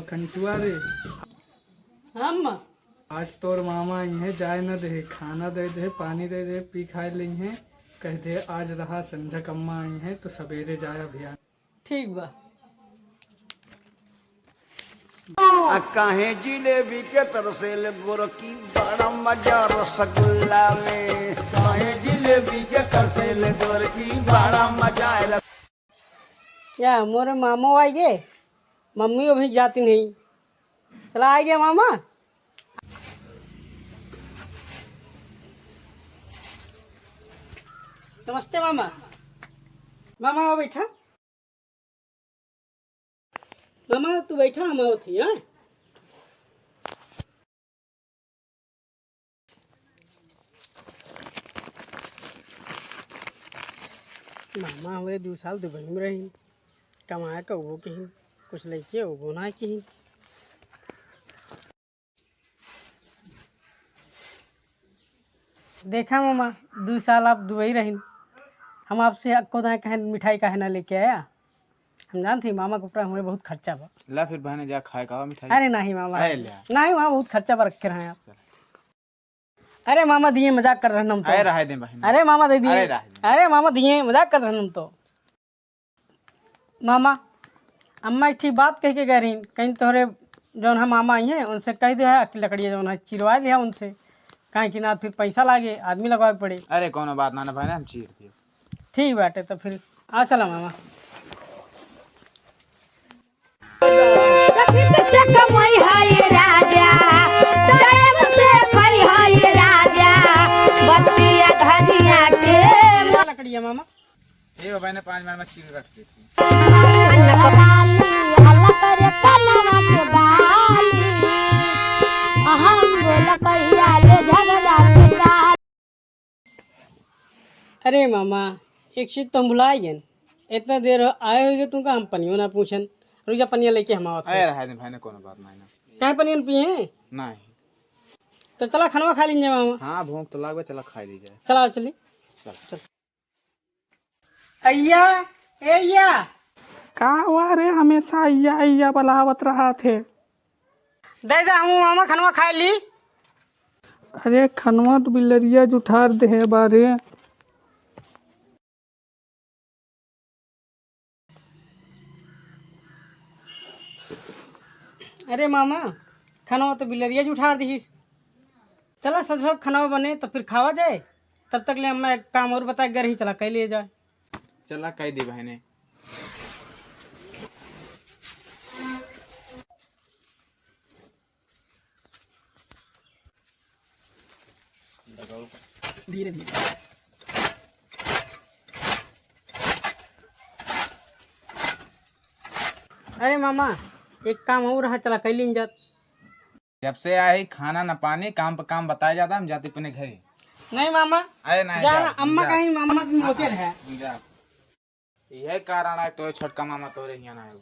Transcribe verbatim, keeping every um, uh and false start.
कंचुआ रे। हाँ, अम्मा। आज तोर मामा आई हैं, जाए न दे, खाना दे दे, पानी दे दे, पी खाए लेई हैं। कह दे, आज रहा, संझक अम्मा आई हैं, तो सबेरे जाए अभियान। ठीक बा। आ काहे जिलेबी के तरसेल गोरकी, बड़ा मजा रसगुल्ला में। काहे जिलेबी के तरसेल गोरकी, बड़ा मजा है रस- या मोरे मामो आइगे, मम्मी अभी जाती नहीं। चला आइगे मामा। नमस्ते मामा। मामा, आओ बैठा। मामा, तू बैठा, हम आवत ही, हाँ? मामा हमरे दू साल दुबई में रही, कमाए कउबो किहिन, कुछ लइके उबो ना किहिन। देखा मामा, दू साल आप दुबई रहिन, हम आपसे अक्को दाएँ कहें मिठाई काहे ना लेके आया? हम जानत ही मामा के ऊपर हमरे बहुत खर्चा बा। ला फिर बहने जा खाए का मिठाई। अरे नहीं मामा, अरे ले आ। नहीं मामा, बहुत खर्चा बा रखे रहे आप। चल। अरे मामा दिए, मजाक कर रहन हम तो। अरे रहे दे बहन। अरे मामा दे दिए। अरे रहे दे। अरे मामा दिए, मजाक कर रहन हम तो। मामा, अम्मा एक ठी बात कह के गए रही, कहीं तोहरे जौन है मामा आई हैं, उनसे कह दे है कि लकड़िया जौन है चिरवा लिया उनसे, काहे कि ना फिर पैसा लागे, आदमी लगवाए के पड़े। अरे कोनो बात ना, ना भाई ना, हम चीर दिए। ठीक बाटे, तो फिर आ चला मामा। कथी से कमाई है ये राजा, टाइम से खाई है ये राजा, बतिया धनिया के। लकड़िया मामा। ए बाबा ने पाँच बार में चीर रख देती। हम बोला कहिया ले झगड़ा के डाल। अरे मामा, एक चीज तो हम भुलाए गए। इतना देर हो, आए होइगे तुमका, हम पनियो ना पूछन। रुक जा, पनिया लेके हम आवत अरे हैं। रहा दे भाई ने, कोनो बात नहीं ना। काहे पनिया न पिए? नहीं। तो चला खनवा खा लीजिए मामा। हाँ, भूख तो लागबे, चला खा ली जाए। चला, चली। चल। चल। अइया, ए अइया। का हुआ रे, हमेशा अइया, अइया बुलावत रहा थे। दे दे, हम मामा खनवा खाए ली। अरे, खनवा तो बिलरिया जुठार दे है बारे। अरे मामा, खनवा तो बिलरिया जुठार दिहिस। चला, सजवा खनवा बने तो फिर खावा जाए। तब तक ले अम्मा एक काम और बता के रही, चला, कह लिए जाए। चला, कह दी बहने। धीरे धीरे। अरे मामा, एक काम और रहा, चला, कह लीन जात। जब से आई खाना न पानी, काम पे काम बताया जाता, हम जाते अपने घरे। नहीं मामा, अरे नहीं, जाना, जा, अम्मा जा। कहीं मामा की मोके रहे। जा। यह कारण है तो छोटका मामा तोरे हियाँ ना आयो।